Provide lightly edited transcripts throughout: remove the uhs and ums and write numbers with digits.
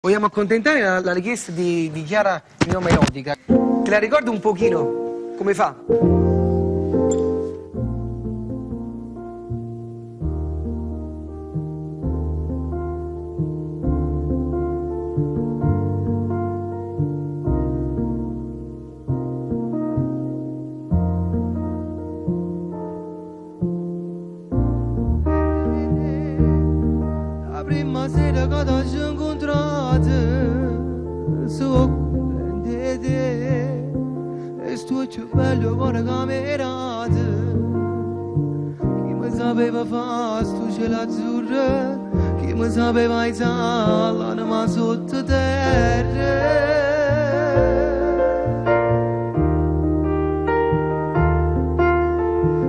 Vogliamo accontentare la, la richiesta di, di Chiara Melodica. Te la ricordo un pochino come fa? 'A primma sera ca t'aggio 'ncuntrato So' cuntento 'e te E stu cchiù bello core ca m'hê dato Chi me sapeva fa stu cielo azzurro Chi me sapeva aizà l'anema sotto terra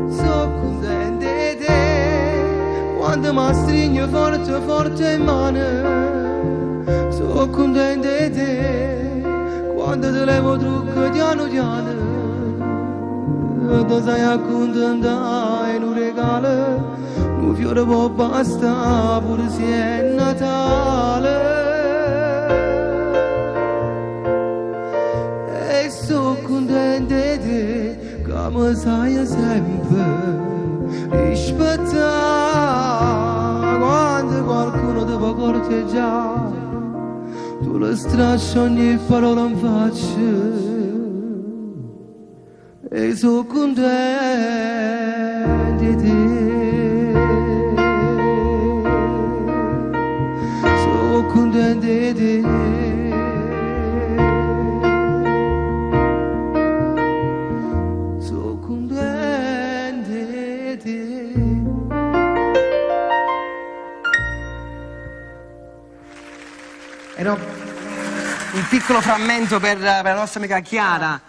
So' cuntento 'e te Quando m'astrigne forte forte 'e mmane So' cuntento 'e te Quando te levo 'o trucco chiano chiano Te sai accuntentà 'e nu regalo Nu fiore po' bastà pure si è Natale E so' cuntento 'e te ca me saje sempe rispettà Quando qualcuno te vo' corteggià Tu le stracci ogni parola 'n faccia E so' cuntento 'e te So' cuntento 'e te So' cuntento 'e te. Era un piccolo frammento per, per la nostra amica Chiara.